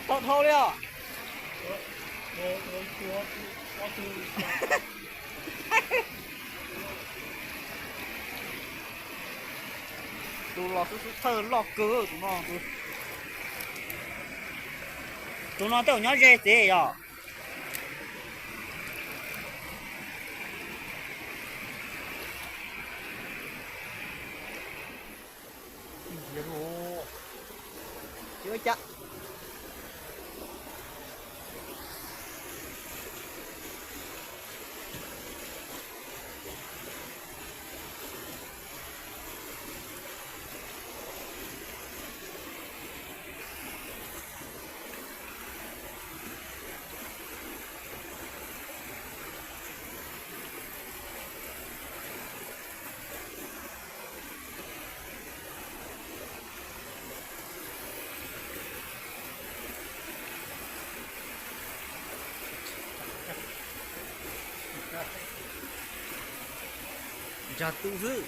Dhau dhau li os. Tus los xub xub thawj loj kawg tus no. Tus no tej zaum nyob ze tsev yog. Ntsa tu xwb.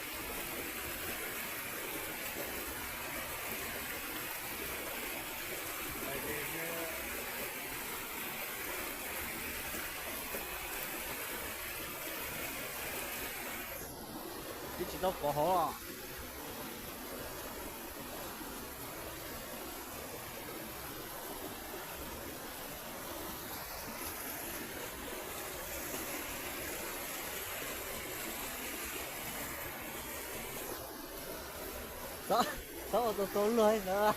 Twb tsis tau pov hauv. Txhob ua tau tau luag ntawd.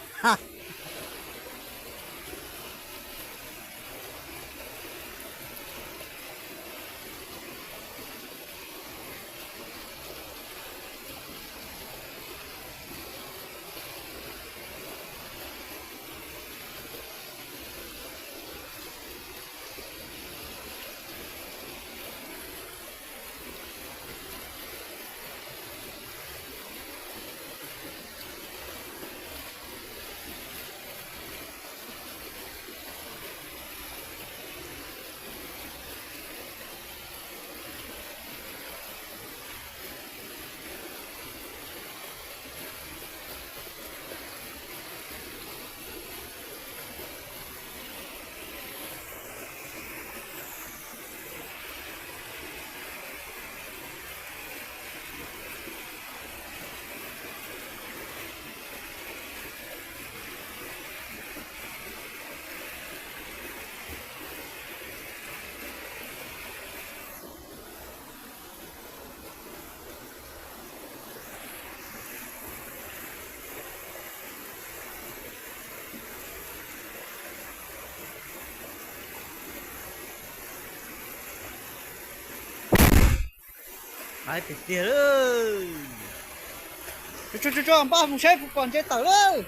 Hais tiag tiag. Tso tso tso, npaj mus saib puas pom ntses tawm lawm.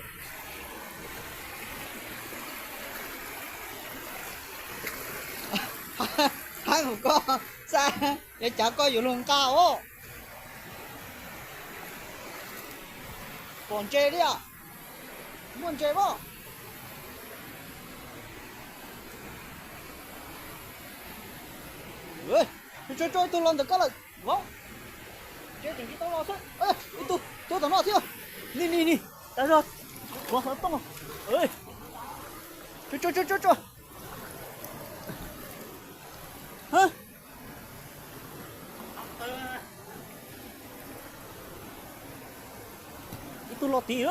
Hais mus koj xav, yuav cav koj yuav luag nqa os. Pom ntses li os. Muaj ntses mas. Tso tso, ib tug los ntawm koj lawm. Ntses tseem tsis tau los xwb. Ib tug tuaj tom no thiab. Ni ni ni, tas zog. Kuv xov tooj. Tso tso tso tso. Ib tug los tid.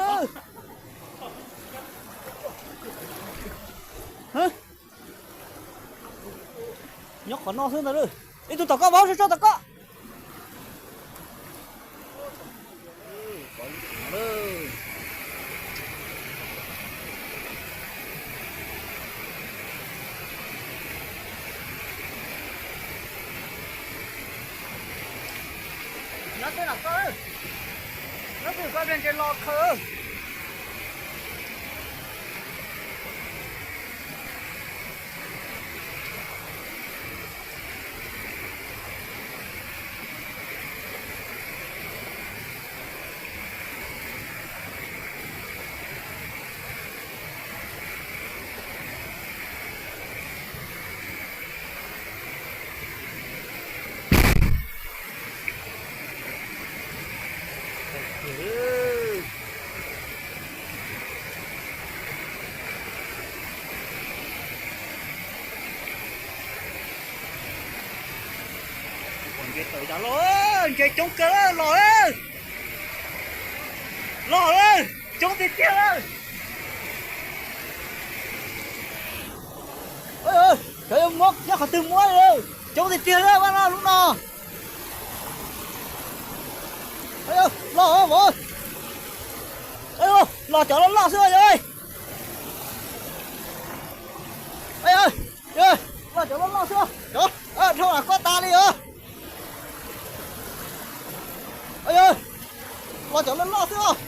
Nyob qhov no xwb ntag lauj. Ib tug tom koj, vauv, tso tso tom koj. Nyob twj lam koj, nyob twj koj pliag ntses los khaws. Tawm tas los, ntses coob kawg los, los lawm, coob tiag tiag lawm. Cov yuav muab nyob qhov twg muab, coob tiag tiag lawm, vaj no lub no. Los vauv, los cov loj loj xwb yog. Los cov loj loj xwb, cov dhau lam koj tas li os. Los cov loj loj xwb os.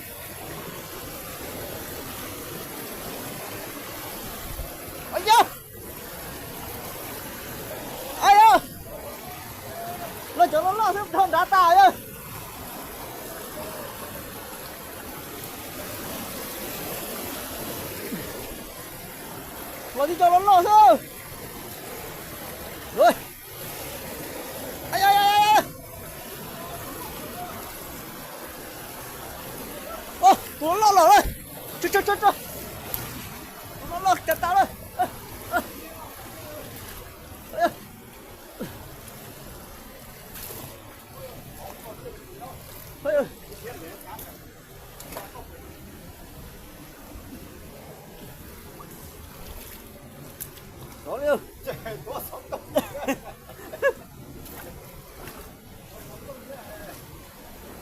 Yog, los cov loj loj xwb dhau nrad tas yog. Los tib co loj loj xwb. Tus loj loj lawm. Tus loj loj tas tas lawm.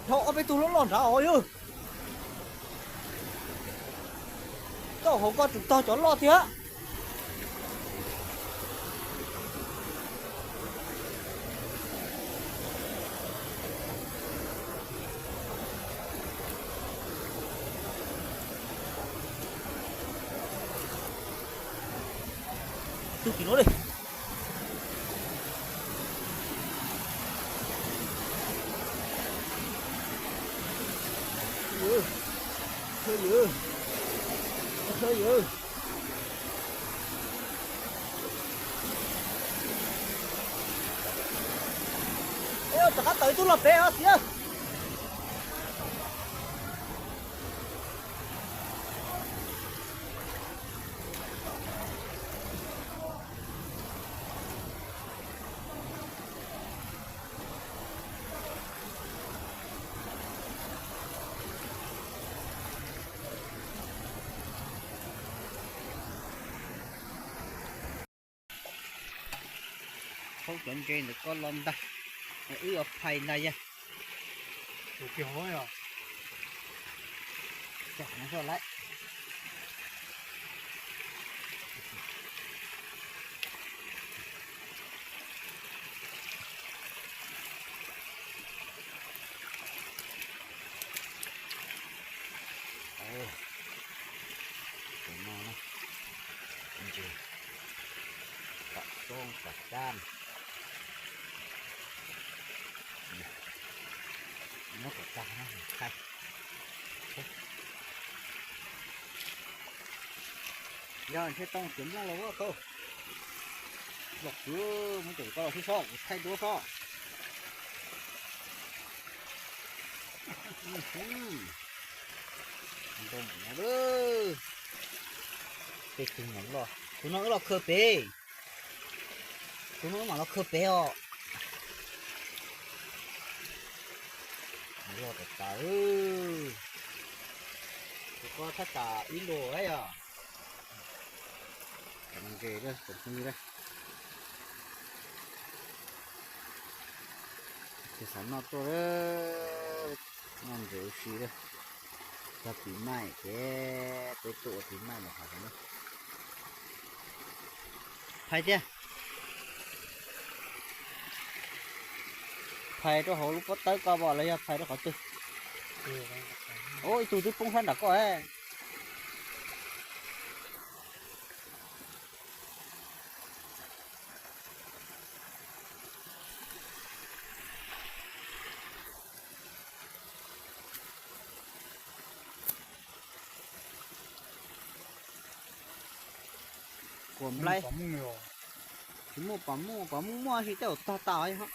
Dhau ob peb tug loj loj nrad os yog. Koj hauv koj tseem tog cov loj thiab. Tug tim no li. Rov qab tawm ib tug los pem os tiag. Thauj cov ntses ntawm ko los ntag, wb yuav phais ntag yog. Tus no na, ntses tom roob tom cab, muab kom tag no thaij. Yog ntshe tau txiav nplooj los tau. Los kwv, muab cov ko los sib sob kuv thaij duab sob. Ntoo no, peb tug no los, tus no wb los khawb pem. Tus no wb mam los khawb pem os. Loj tas tas. Tus ko thaj tsam ib lus yog. Cov ntses, cov phooj ywg, ces xav noj tuaj, noj ntses ua si. Tag pis maij ces peb tuaj ua pis maij ntawm hav zoov. Phais tiag. Phais rau hauv lub pob tawb ko los yog phais rau qhov twg? Ub, ib tug twb poob sab nram ko. Kuam nplai. Tsis muaj pom muaj, pom muaj muaj sis tej zaum tog tas os.